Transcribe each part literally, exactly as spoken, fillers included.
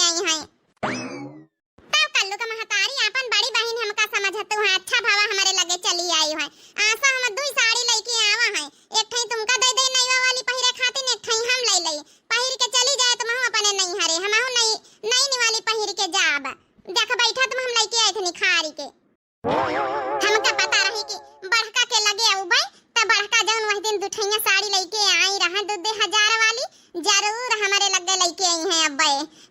आई हैं। तब कल्लू का महतारी आपन बड़ी बहिन हमका समझतू है, अच्छा भवा हमरे लगे चली आई है। आसा हम दुई साड़ी लइके आवा है, एक ठई तुमका दे दे नईवा वाली पहिरे खातिर, एक ठई हम लइ लई, पहिर के चली जाए तुमहू अपने नैहरे, हमहू नई नई वाली पहिर के जाब। देख बैठा तुम हम लइके आए थे निखारी के। हमका पता रही कि बड़का के लगे अउबे, त बड़का जौन वही दिन दुठैया साड़ी लइके आई रहा दू दू हजार वाली, जरूर हमरे लगे लइके आई हैं अब्बे।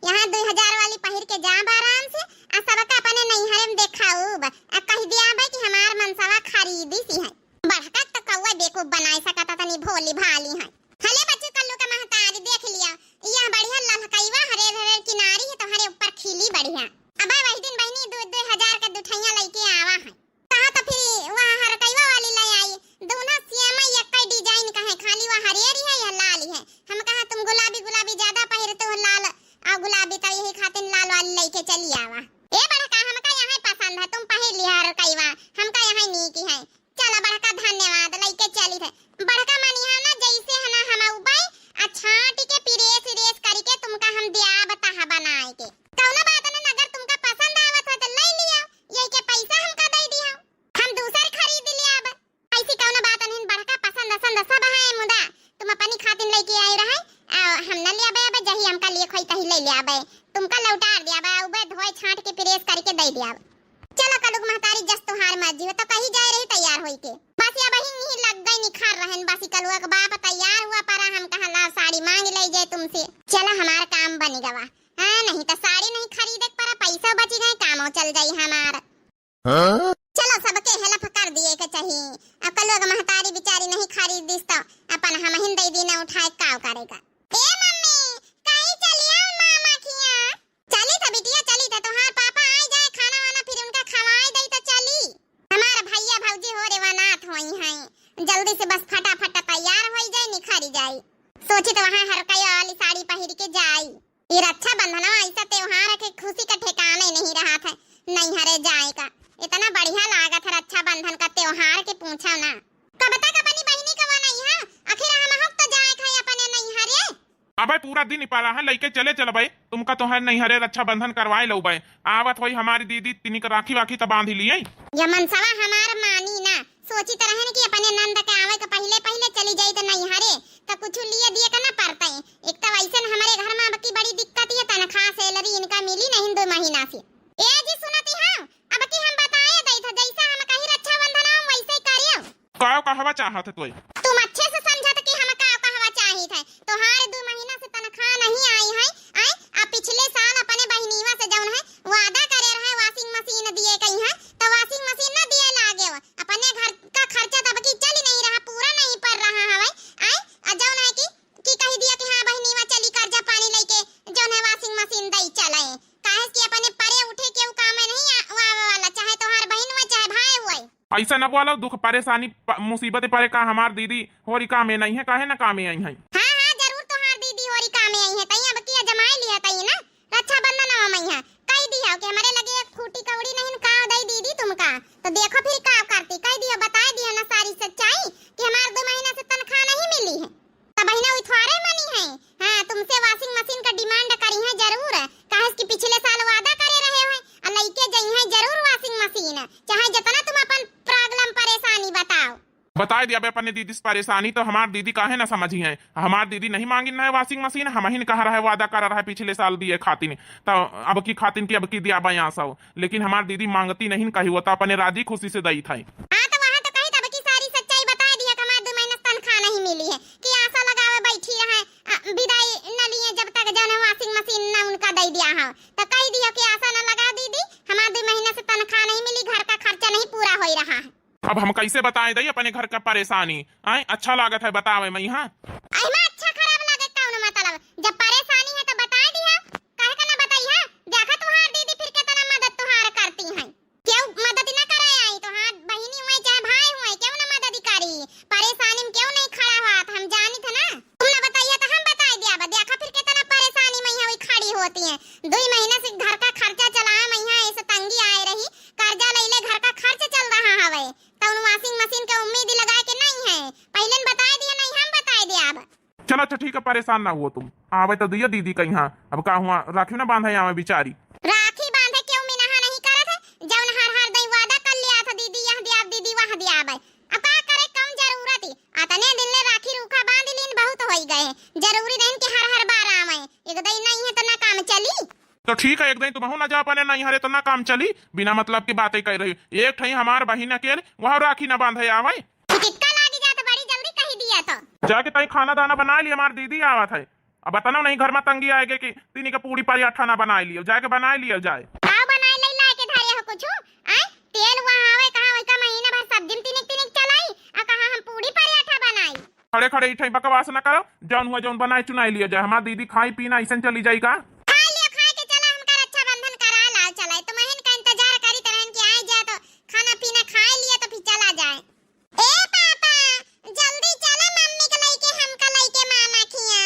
यहाँ दू हजार वाली पहिर के जाब आराम से, आ सबका अपने नैहरे में देखाउब, आ कहि दियाबे कि हमार मनसवा खरीदी सी है। बड़का त कौआ बेकूफ बनाए सकता, तनी भोली भाली है। हले बच्चू कल्लू का महतारी देख लिया, यह बढ़िया ललकैवा हरे हरे किनारी है, तोहरे ऊपर खिली बढ़िया। अबे वही दिन बहिनी दू दू हजार का दुठैया लइके आवा है। कहा तो फिर वह हरकैवा वाली ले आई, दोनों सेम ही एक ही डिजाइन का है, खाली वह हरियरी है, यह लाल है। हम कहा तुम गुलाबी गुलाबी ज्यादा पहिरते हो, लाल और गुलाबी, तो यही खातिर लाल वाली लइके चली आवा। ए बड़का, हमका यहाँ पसंद है, तुम पहिर लिया हरकैवा, हमका यहाँ नीक है। चला बड़का, धन्यवाद, लइके चली थे। बड़का मनिहा ना, जैसे है ना हम अउबे, आ छांट के पिरेस इरेस करके तुमका हम दियाब तहा बनाए के। कौनो बात नहीं, अगर तुमका पसंद आवत हो तो ले लिया, यही के पैसा हमका दे दिया, हम दूसर खरीद लियाब। ऐसी कौनो बात नहीं, बड़का पसंद असंद सब है, मुदा तुम अपनी खातिर लइके आए रहे, आ, हम न लियाबे, अब जही हमका लिए खोई तही ले लियाबे। तुमका लौटार दियाबे, उबे धोए छांट के प्रेस करके दे दियाबे। चलो कलुक महतारी, जस तुहार मर्जी हो, तो कही जाए रही तैयार होई के। बस या बहिन यही लग गई निखार रहन, बस ई कलुआ के बाप तैयार हुआ परा, हम कहा लाओ साड़ी मांग ले जाए तुमसे। चलो हमार काम बन गवा, हाँ नहीं तो साड़ी नहीं खरीदे के परा, पैसा बची गए, कामो चल जाई हमार। हाँ? चलो, सबके हेल्प कर दिए के चाही। अब कल लोग महतारी बिचारी नहीं खरीदिस तो अपन हमहिन दे दीना उठाए, काव करेगा। ए मम्मी, कहीं चलिया मामा खिया? चली था बिटिया, चली था, तोहार पापा आए जाए, खाना वाना फिर उनका खवाए दे तो चली। हमार भैया भौजी हो रे वनात होई हैं, जल्दी से बस फटाफट तैयार होई जाए, निखरी जाए। सोची तो वहाँ हरकैया वाली साड़ी पहिर के जाई। ई रक्षाबंधनवा ऐसा त्योहार है कि खुशी का ठिकाने नहीं रहत है, नैहरे जाए का। इतना बढ़िया लागत है रक्षाबंधन का त्योहार के पूछो ना। कब तक अपनी बहिनी का वनइहा? आखिर हम हक तो जाए खाए अपने नैहरे। अबे पूरा दिन ही पाला है, लइके चले चलबे, तुमका तोहर नैहरे रक्षाबंधन करवाए लउबे। आवत होई हमारी दीदी, तिनी का राखी वाखी तो बांध ही लिए। या मनसवा हमार मानी ना, सोचित रहन कि अपने नंद के आवे के पहिले पहिले चली जाई त नैहरे, त कुछ लिए दिए के ना पड़तई। एक त वैसन हमरे घर में अब की बड़ी दिक्कत ये, तनख्वाह सैलरी इनका मिली नहीं दो महीना से। ए जी सुनती हो, अब की हम बताए दई था, जैसा हम कही रक्षाबंधन हम वैसे ही करियो। का कहवा चाहत है तोय? तुम अच्छे से समझत कि हम का कहवा चाहित है। तोहार दो महीना से तनख्वाह नहीं आई है, आए, आ पिछले साल अपने बहिनीवा से जौन है वादा करे रहे washing machine दिए कही है, तो washing machine ना दिए लागे हो। अपने घर का खर्चा तब की चल ही नहीं रहा, पूरा नहीं पड़ रहा हवे, आए, आ जौन है कि, कि कही दिया कि हाँ बहिनीवा चली कर्जा पानी लेके जौन है washing machine दई चले, काहे कि अपने परे उठे के उ काम नहीं आ-, आवे वाला, चाहे तोहार बहिन हुए चाहे भाई हुए। ऐसा न बोलो, दुख परेशानी प-, मुसीबत परे का हमार दीदी होरी कामे नहीं है, काहे न कामे आई है। हाँ, हाँ, जरूर तोहार दीदी होरी कामे आई है, तई अब की जमाए लिया तई ना, रक्षाबंधन आवा मैया, कह दिया कि हमारे लगे एक फूटी कौड़ी नहीं का दई दीदी तुमका, तो देखो फिर का करती, कह दिया, बताए दिया ना सारी सच्चाई कि हमार दो महीना से तनख्वाह नहीं मिली है। तब बहिना उ थोड़े मनी है, हाँ, तुमसे washing machine का demand करी है जरूर, काहे कि पिछले साल वादा करे रहे हो, आ लइके जई है जरूर washing machine, चाहे जितना तुम अपन problem परेशानी बताओ। बताए दिया बे अपने दीदी से परेशानी, तो हमार दीदी काहे ना समझी है। हमार दीदी नहीं मांगिन है washing machine, हमहिन कहा रहे, वादा करा रहे पिछले साल दिए खातिन, तो अब की खातिन की अब की दिया बयां सब, लेकिन हमार दीदी मांगती नहीं कही, वो तो अपने राजी खुशी से दई था। हाँ, तो वहाँ तो कही तब की सारी सच्चाई बताए दिया कि हमार दो महीना से तनख्वाह नहीं मिली है, कि आशा लगावे बैठी रहे, आ, विदाई न लिए जब तक जौन washing machine न उनका दे दिया हो, तो कह दियो कि आशा न लगा दीदी, हमार दो महीना से तनख्वाह नहीं मिली, घर का खर्चा नहीं पूरा हो रहा है। अब हम कैसे बताए दई अपने घर का परेशानी? आए, अच्छा लागत है बतावे में, हाँ? अहिमा अच्छा खराब लागे कौन मतलब? जब परेशानी है तो बताए दिया, काहे का ना बताई है? देखा तुहार दीदी फिर कितना मदद तुहार करती हैं। क्यों मदद ना करे आई? तुहार बहिनी हुए चाहे भाई हुए, क्यों ना मदद करी? परेशानी में क्यों नहीं खड़ा हुआ? तो हम जानी थे ना, तुम ना बताइए तो हम बताए दिया। अब देखा फिर कितना परेशानी में यहाँ हुई खड़ी होती है। दो ही महीना से घर का खर्चा चलाए में यहाँ ऐसे तंगी आए रही, कर्जा ले ले घर का खर्च चल रहा हवे। कौन washing machine के उम्मीद लगाए के नहीं है, पहले न बताए दिया, नहीं हम बताए दिया। अब चलो अच्छा ठीक है, परेशान ना हुओ तुम। आवे तो दिया दीदी कहियाँ, अब का हुआ, राखी ना बांधे आवे बिचारी। राखी बांधे क्यों मिनहा नहीं करत है, जौन हर हर दई वादा कर लिया था, दीदी यह दिया, दीदी वह दिया भाई। अब का करे, कौन जरूरत है? अतने दिन ले राखी रूखा बांध लीन, बहुत होई गए। जरूरी नहीं कि हर हर बार आवे, एक दई नहीं है तो ना काम चली। तो ठीक है, एक दिन तुमहू ना जा अपने नैहरे तो ना काम चली, बिना मतलब की बातें कर रही। एक ठई हमार बहिन अकेले, वह राखी ना बांधे आवे। टिक्का लागी जात बड़ी जल्दी कही दिया तो। जाके तई खाना दाना बनाई ली, हमार दीदी आवत है। अब अतना नहीं घर में तंगी आएगे कि तीनी के पूरी पराठा ना बनाई लियो, जाके बनाई लियो जाए। का बनाई ले लाए के धरे हो कुछ? आय, तेल वहाँ आवे कहाँ, वही का महीना भर सब्जी में तिनिक तिनिक चलाई, आ कहाँ हम पूरी पराठा बनाई? खड़े खड़े इठई बकवास ना करो, जौन हुआ जौन बनाए चुनाई लियो जाए। हमार दीदी खाई पीना ऐसन चली जाई का? खा लियो, खाए के चला हमका रक्षाबंधन करा लाओ चला, तुमहिन का इंतजार करी तरहन कि आए जाए तो खाना पीना खाए लियो तो फिर चला जाए। ए पापा, जल्दी चला मम्मी के लइके हमका लइके मामा खिया,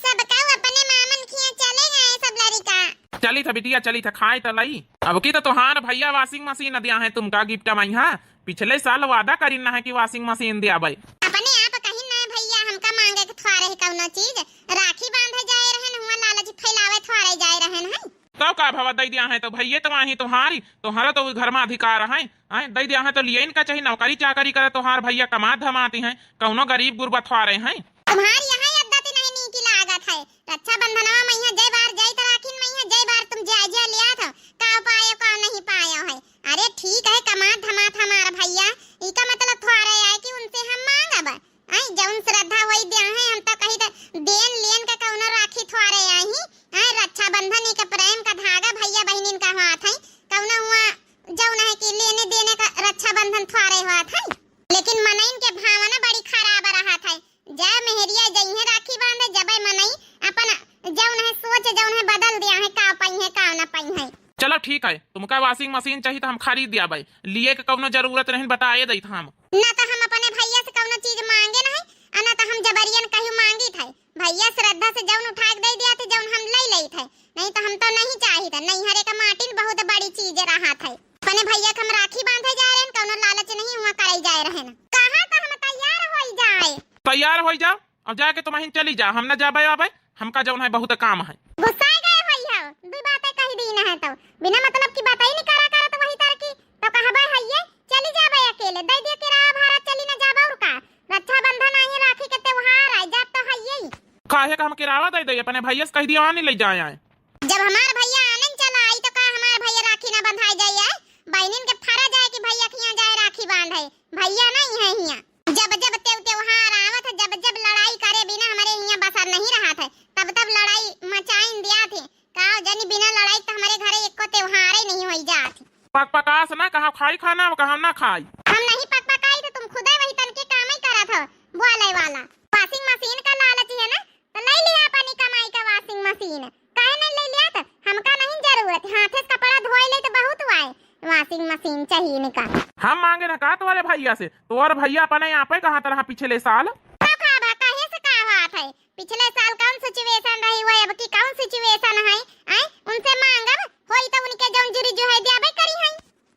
सब कहू अपने मामन खिया चले गए सब लड़िका। चली था बिटिया, चली था, खाए त लई। अब की तो तोहार भैया washing machine दिया है तुमका gift में, हाँ? पिछले साल वादा करिन ना है कि washing machine दियाबै। अपने आप कहिन ना है भैया, हमका मांगे के थोड़े है कौनो चीज। राखी बांधे जाए रहन, हुआ लालच फैलावे थोड़े जाए रहन है। तब का भवा दई दिया है तो भैया तो वहीं तुम्हारी, तुम्हारा तो घर में अधिकार है, हैं? दई दिया है तो लिए इनका चाहिए, नौकरी चाकरी करे तोहार भैया कमात धमाती हैं, कौनो गरीब गुरबा थोड़े हैं। तुम्हार यहाँ यद्यपि नहीं नीक लागत है, रक्षाबंधनवा मइहाँ जय बार जय तराखिन मइहाँ जय बार तुम जय जय लिया था, का पायो का नहीं पायो है। अरे ठीक है, कमात धमात हमार भैया, इका मतलब थोड़े आए कि उनसे हम मांगब। आई जौन श्रद्धा वही द्या है, हम तो कही त देन लेन का कौनो राखी थोड़े आई। आई रक्षाबंधन एक प्रेम का धागा भैया बहिनिन का हाथ है, कौनो हुआ जौन है कि लेने देने का रक्षाबंधन थोड़े हाथ है। लेकिन मनइन के भावना बड़ी खराब रहत है। जब मेहरिया जइहे राखी बांधे, जबे मनई अपन जौन है सोच जौन है बदल दिया है, का पइहे का ना पइहे। चलो ठीक है, तुमका washing machine चाहिए तो हम खरीद दिया भाई, लिए के कौनो जरूरत नहीं, बताए देत हम। ना तो हम अपने भैया से कौनो चीज मांगे नहीं, आ ना तो हम जबरियन कहीं मांगी थे। भैया श्रद्धा से जौन उठा के दे दिया थे, जौन हम ले लेई थे, नहीं तो हम तो नहीं चाहिए थे। नैहरे का माटिन बहुत बड़ी चीज रहा थे। अपने भैया के हम राखी बांधे जा रहे हैं, कौनो लालच नहीं हुआ करे जा रहे हैं। कहा तो हम तैयार होई जाए। तैयार होई जाओ, अब जाके तुम अहिन चली जा, हम न जाबे आबे, हमका जौन है बहुत काम है। गुस्सा गए होई हो, दुई बातें कही दी न है तो, बिना मतलब की बातें ही निकाला करत वही तरह की, तो कहबे है ये, चली जाबे अकेले, दे दिया किराया भाड़ा, चली न जाबे और का। रक्षाबंधन आई, राखी के त्योहार आई, जात तो है यही। काहे का हम किराया दे दे, अपने भैया से कह दिया आने ले जाए आए। जब हमार भैया आनन चला आई तो का हमार भैया राखी ना बंधाए जाए आए? बहनिन के फरा जाए कि भैया के यहाँ जाए राखी बांधे, भैया नहीं है यहाँ। जब जब तेव त्योहार आवत है, जब जब लड़ाई करे बिना हमरे हियाँ बसर नहीं रहत है, तब तब लड़ाई मचाइन दिया थे। का जनी बिना लड़ाई तो हमरे घरे एको त्योहार ही नहीं होई जात है। पक पकास ना, कहाँ खाई खाना, वो कहाँ ना खाई। हम नहीं पक पकाई तो तुम खुदे वही तन के काम ही करत हो, बोले वाला। Washing machine का लालच है ना, तो ले लिया अपनी कमाई का washing machine। काहे नहीं ले लिया? तो हमका नहीं जरूरत, हाथे से कपड़ा धोए ले तो बहुत हुआ है, washing machine चाहिए निका। हम मांगे ना का तुम्हारे भैया से, तुम्हारे भैया अपने यहाँ पे कहाँ तरह पिछले साल। तो का बा, काहे से का बात है? पिछले साल कौन situation रही हुआ, अब की कौन situation है? आए उनसे मांगब, होई तो उनके जौन जुरी जो है दियाबे करी है।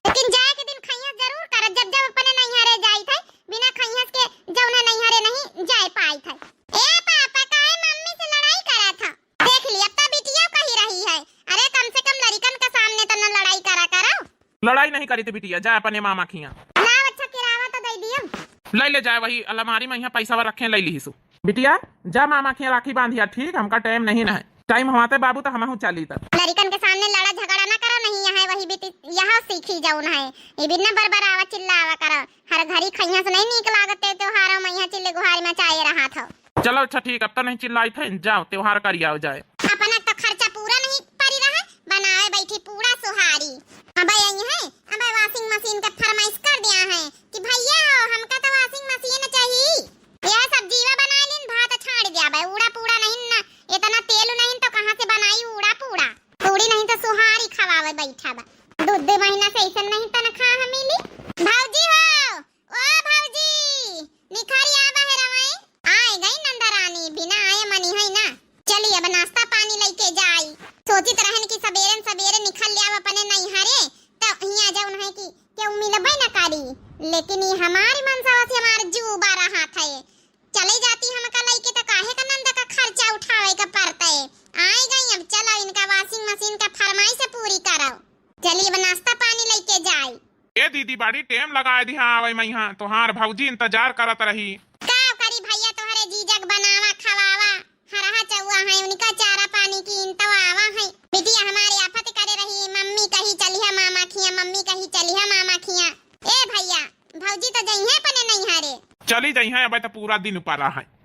लेकिन जाए के दिन खइया जरूर कर, जब जब अपने नैहरे जाई थे, बिना खइया के जौन है नैहरे नहीं जाए पाई थे। ए पापा, काहे मम्मी से लड़ाई करा था? देख ली, अब तो बिटिया कही रही है, अरे कम से कम लड़िकन के सामने तो न लड़ाई करा करो। लड़ाई नहीं करी थी बिटिया, जा अपने मामा खिया। लाओ अच्छा किराया तो दे दियो। ले ले जाए, वही अलमारी में यहाँ पैसा रखे, ले ली सु। बिटिया, जा मामा खिया राखी बांधिया, ठीक, हमका time नहीं न है। Time हमाते बाबू तो हमहू चली तब। लड़िकन के सामने लड़ा झगड़ा ना करो, नहीं यहाँ वही बीती, यहाँ सीखी जौन है। ये बिना बरबरावा चिल्लावा करो, हर घड़ी खइया से नहीं नीक लागत त्योहारों में यहाँ चिल्ले गुहारी मचाए रहा था। चलो अच्छा ठीक, अब तो नहीं चिल्लाई थे, जाओ त्योहार करी आओ जाए। अपना तो खर्चा पूरा नहीं परी रहा, बनावे बैठी पूरा सुहारी। अब यही है, अब washing machine के फरमाइश कर दिया है कि भैया हो, हमका तो washing machine चाहिए। यह सब जीवा बना लीन, भात छाड़ दिया बे, उड़ा पूड़ा नहीं ना, इतना तेल नहीं तो कहाँ से बनाई उड़ा पूड़ा। पूरी नहीं तो सुहारी खवावे बैठा बा। दो दो महीना से ऐसा नहीं तनख्वाह मिली। भौजी हो, ओ भौजी, निखरी आवा है रवाई। आए गई नंदा रानी, बिना आए मनी है ना। चली अब नाश्ता पानी लेके जाई। सोचित रहन कि सबेरन सबेरे निकल लिया अपने नैहरे, तो हियाँ जौन है कि केहू मिलबे न करी। लेकिन ये हमारी मनसवा से हमार जू उबा रहा था। चले जाती हमका लइके त काहे का नंदा का खा खर्चा उठावे के पड़तै। आइ गई, अब चलो इनका washing machine का फरमाइश पूरी करो। चली अब नाश्ता पानी लइके जाई। ए दीदी, बड़ी टेम लगाए दिहा आवै मइहाँ, तोहार भौजी इंतजार करत रही। का करी भइया, तोहरे जीजक बनावा खवावा, हरहा चौआ है, उनका चारा पानी की इनतवा आवा है। बिटिया हमारे आफत करे रही, मम्मी कही चलिहा मामा खिया, मम्मी कही चलिहा मामा खिया। ए भइया, भौजी तो जइहे अपने नैहरे। चली जइहे, अबे तो पूरा दिन पड़ा है।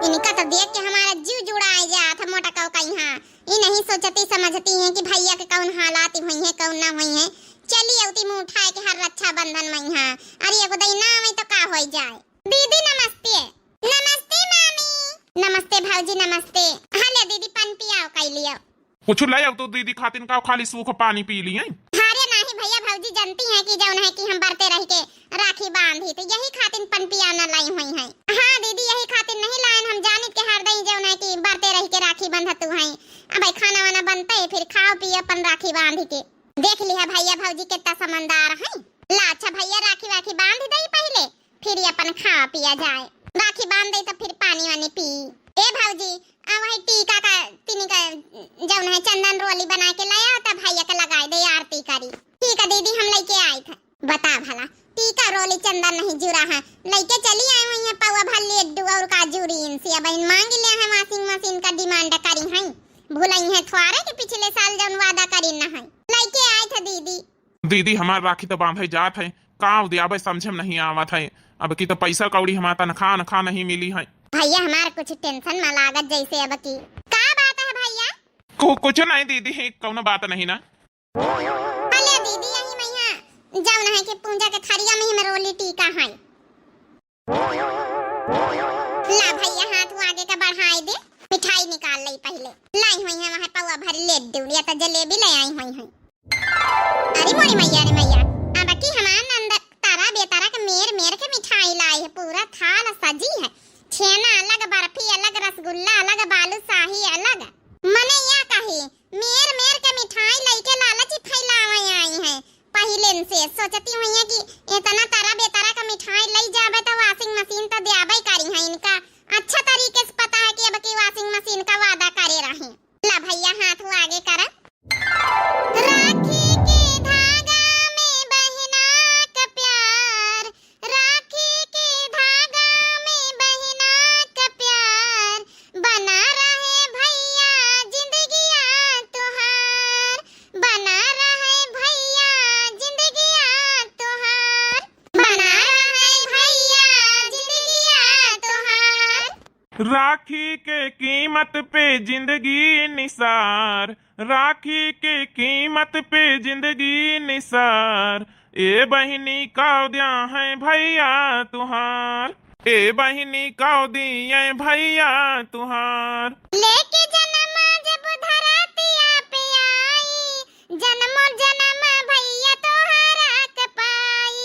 इनका तो देख के हमारा जीव जुड़ाए जात है, मोटकौ कइहाँ। ई नहीं सोचती समझती हैं कि भइया के कौन हालात होइहैं, कौन ना होइहैं। चली अउती मुँह उठाए के हर रक्षाबंधन मइहाँ। अरे एगो दई ना आवे तो का होइ जाए। दीदी नमस्ते। नमस्ते मामी। नमस्ते भौजी नमस्ते। हाँ ले दीदी पन पियाओ कइ लियो। कुछ ले अउतू दीदी खातिन का खाली सूख पानी पी लिहैं? अरे नाही भइया, भौजी जनती हैं कि जौन है कि हम बरते रहि के राखी बांधी, तो यही खातिन पन पियाना लाई हुई हैं। हाँ दीदी, यही खातिन नहीं लाइन, हम जानित के हर दई जौन है कि बरते रहि के राखी बंधतू हैं। अबे खाना वाना बनते, फिर खाओ पियो अपन राखी बांधी के। देख लिहा भइया भौजी कितना समझदार हैं। ला अच्छा भइया, राखी वाखी बांध दई पहिले, फिर अपन खा पिया जाए। राखी बांध दे तो फिर पानी वानी पी। ए भौजी, आ वही टीका का, तिनी का जौन है चंदन रोली बना के लाया, तब भइया के लगाए दे, आरती करी। ठीक है दीदी, हम लइके आइत है। बता भला, टीका रोली चंदन नहीं जुरा है, लइके चली आए हुई हैं पौवा भर लड्डू और काजू रीन से। अब इन मांग लिया है, washing machine का demand करी हैं, भुलई हैं थ्वारे के पिछले साल जौन वादा करी न है, लइके आइत है दीदी। दीदी, हमार राखी तो बांधे जात है, का दियाबे समझे में नहीं आवत है। अब की तो पैसा कौड़ी हमार तनखा अनखा नहीं मिली है। भइया, हमार कुछ tension में लागत जैसे अब की। का बात है भइया? कु-, कुछ नहीं दीदी, कौनो बात नहीं ना। अले दीदी, यही मइहाँ जौन है कि पूजा के थरिया में ही में रोली टीका है। ला भइया, हाथ वो आगे का बढ़ाए दे, मिठाई निकाल लई पहिले। लाई हुई है वहाँ पौवा भरी लड्डू या तो जलेबी ले आई हुई है। अरे मोरी मइया रे मइया, अब की हमार नंद तारा बेतारा के मेर मेर के मिठाई लाई है, पूरा थाल सजी है। छेना अलग, बर्फी अलग, रसगुल्ला अलग, बालूशाही अलग। मने या कही मेर मेर के मिठाई लइके लालच ही फैलावे आई हैं। पहिलेन से सोचती हुई है कि इतना तरह बेतरह का मिठाई लई जाबे तो washing machine तो द्याबे करी है इनका। अच्छा तरीके से पता है कि अब की washing machine का वादा करे रही। ला भइया, हाथ वो आगे कर। राखी के धागा में बहिना का प्यार, राखी के धागा में बहिना का प्यार, बना रहे भइया जिंदगिया तुहार, बना रहे भइया जिंदगिया तुहार, बना रहे भइया जिंदगिया तुहार। राखी के कीमत पे जिंदगी निसार, राखी के कीमत पे जिंदगी निसार, ए बहिनी कौ द्या है भइया तुहार, ए बहिनी कौ दिए भइया तुहार। लेके जनम जब धरतिया पे आई, जनमो जनम भइया तोहरा के पाई,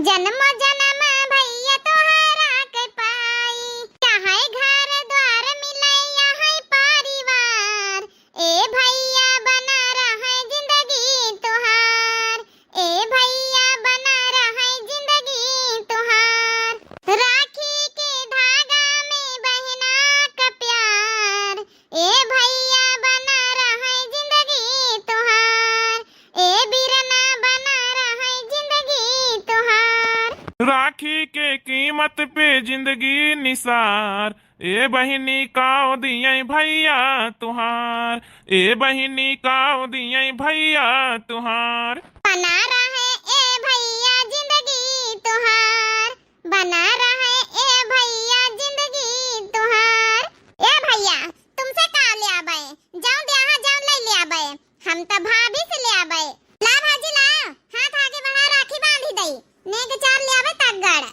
जनमो जनम भइया तोहरा के पाई। चाहे घर द्वार मिले या है परिवार, ए भइया बना रहे जिंदगी तुहार, ए भइया बना रहे जिंदगी तुहार। राखी के धागा में बहिना का प्यार, ए भइया बना रहे जिंदगी तुहार, ए बिरना बना रहे जिंदगी तुहार। राखी के कीमत पे जिंदगी निसार, ए बहिनी कौ दिए भइया तुहार, ए बहिनी कौ दिए भइया तुहार। बना रहे ए भइया जिंदगी तुहार, बना रहे ए भइया जिंदगी तुहार। ए भइया, तुमसे का ल्याबे? जौन द्याहा जौन लइ ल्याबे, हम तो भाभी से ल्याबे। ला भौजी ला, हाथ आगे बढ़ा, राखी बांधी दई, नेग चार ल्याबे तगड़।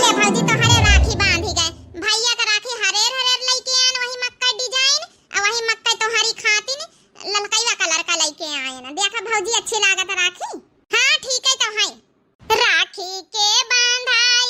ले भौजी, तोहरे राखी बांधी गए। भइया का राखी हरेर हरेर लइके आएन, वही मक्का design, अउ वही मक्का तोहरी खातिन ललकैवा colour का लइके आएन। देखा भौजी, अच्छी लागत राखी। हाँ, ठीक है तो है। राखी के बांधाई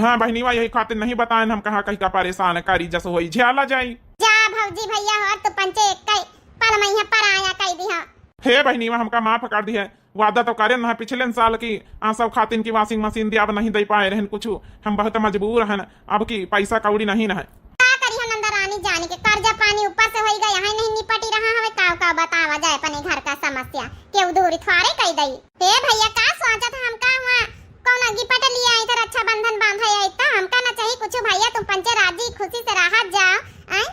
हाँ बहिनीवा, यही खातिर नहीं बताएन हम कहा कही का परेशान करी, जस होई झेला जाई। जा भौजी भैया हो, तू पंचे एक पल मइहाँ पराया कई दिहा। हे बहिनीवा, हमका माफ कर दिहे, वादा तो करेन ना पिछले साल की, आ सब खातिन की washing machine दिया, अब नहीं दे पाए रहन कुछ, हम बहुत मजबूर हन, अब की पैसा कौड़ी नहीं न है। का करी हम नंदा रानी जानी के, कर्जा पानी ऊपर से होई गया है, नहीं निपटी रहा हवे, काव काव बतावा जाए अपने घर का समस्या, केहू दूरी थ्वारे कई दई। हे भैया, का सोचत हम का हुआ, कौन गिफ्ट लिए आई थे, रक्षाबंधन बांधे आई, त हमका ना चाहिए कुछ भैया, तुम पंचे राजी खुशी से रहा जाओ। आई,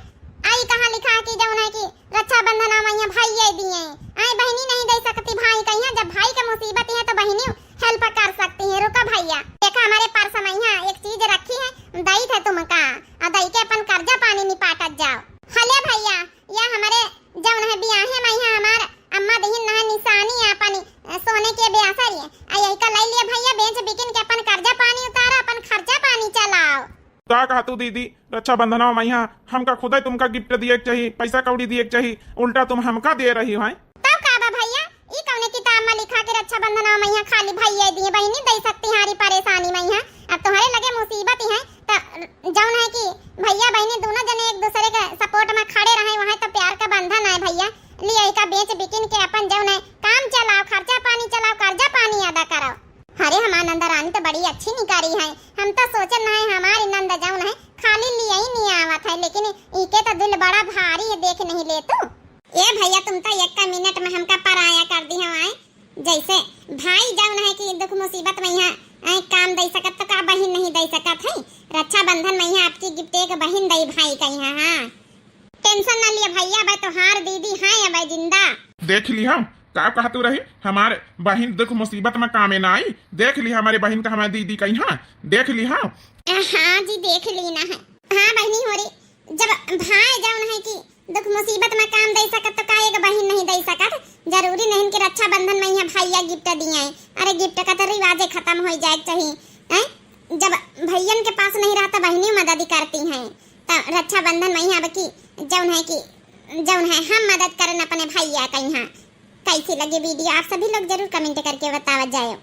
आई कहाँ लिखा कि जौन है कि रक्षाबंधन आ मइहाँ भाई ये दिए, आई बहिनी नहीं दे सकती भाई कहिया, जब भाई के मुसीबत है तो बहिनी help कर सकती है। रुका भैया, देखा हमारे पर्स मइहाँ एक चीज रखी है, दई थे तुमका, आ दई के अपन कर्जा पानी निपाटत जाओ। हले भैया, या हमारे जौन है बियाहे मइहाँ हमार अम्मा दिहिन ना निशानी आपन, अ, सोने के ब्यासर ये, आ यही का लई लिया भैया, बेच बिकिन के अपन कर्जा पानी उतारा, अपन खर्चा पानी चलाओ। का कहा तू दीदी, रक्षाबंधनवा मइहाँ हमका खुदे तुमका गिफ्ट दिए के चाही, पैसा कौड़ी दिए के चाही, उल्टा तुम हमका दे रही हो, हैं? तब का बा भैया, ई कौने किताब में लिखा के रक्षाबंधनवा मइहाँ खाली भैया दिए, बहिनी दे सकती हारी परेशानी मइहाँ? अब तुम्हारे लगे मुसीबत ही है, त जौन है कि भैया बहिनी दोनों जने एक दूसरे के support में खड़े रहे, वहाँ तो प्यार का बंधन है भैया। लिया इका बेच बिकिन के अपन जौन है काम चलाओ, खर्चा पानी चलाओ, कर्जा पानी अदा करो। अरे हमार नंदा रानी तो बड़ी अच्छी निकारी है, हम तो सोचन है हमारी नंद जौन है खाली लिया ही नहीं आवत है, लेकिन इके तो दिल बड़ा भारी है, देख नहीं ले तू। ए भैया, तुम तो एक मिनट में हमका पराया कर दी हवाए। जैसे भाई जौन है कि दुख मुसीबत मइहाँ, आई काम दे सकत तो का बहिन नहीं दे सकत है? रक्षाबंधन मइहाँ आपकी गिफ्ट एक बहिन दई भाई कहिया, हाँ। टेंशन ना लिया भैया, अबे तोहार दीदी है अबे जिंदा। देख ली हम, का कहतू रही, हमारे बहिन दुख मुसीबत में कामे ना आई। देख ली हमारे बहिन का हमारे दीदी कहिया, देख ली हम। हाँ जी, देख ली ना है। हाँ बहिनी हो रही, जब भाई जौन है कि दुख मुसीबत में काम दे सकत तो का एक बहिन नहीं दे सकत? जरूरी नहीं कि रक्षाबंधन मइहाँ भैया गिफ्ट दिए। अरे गिफ्ट का तो रिवाजे खत्म हो जाए के चाहिए, हैं? जब भैयन के पास नहीं रहता बहिनी मदद करती हैं, तो रक्षाबंधन मइहाँ अब की जौन है कि जौन है हम मदद करन अपने भैया कहिया। कैसी लगी वीडियो आप सभी लोग जरूर कमेंट करके बतावा जाए।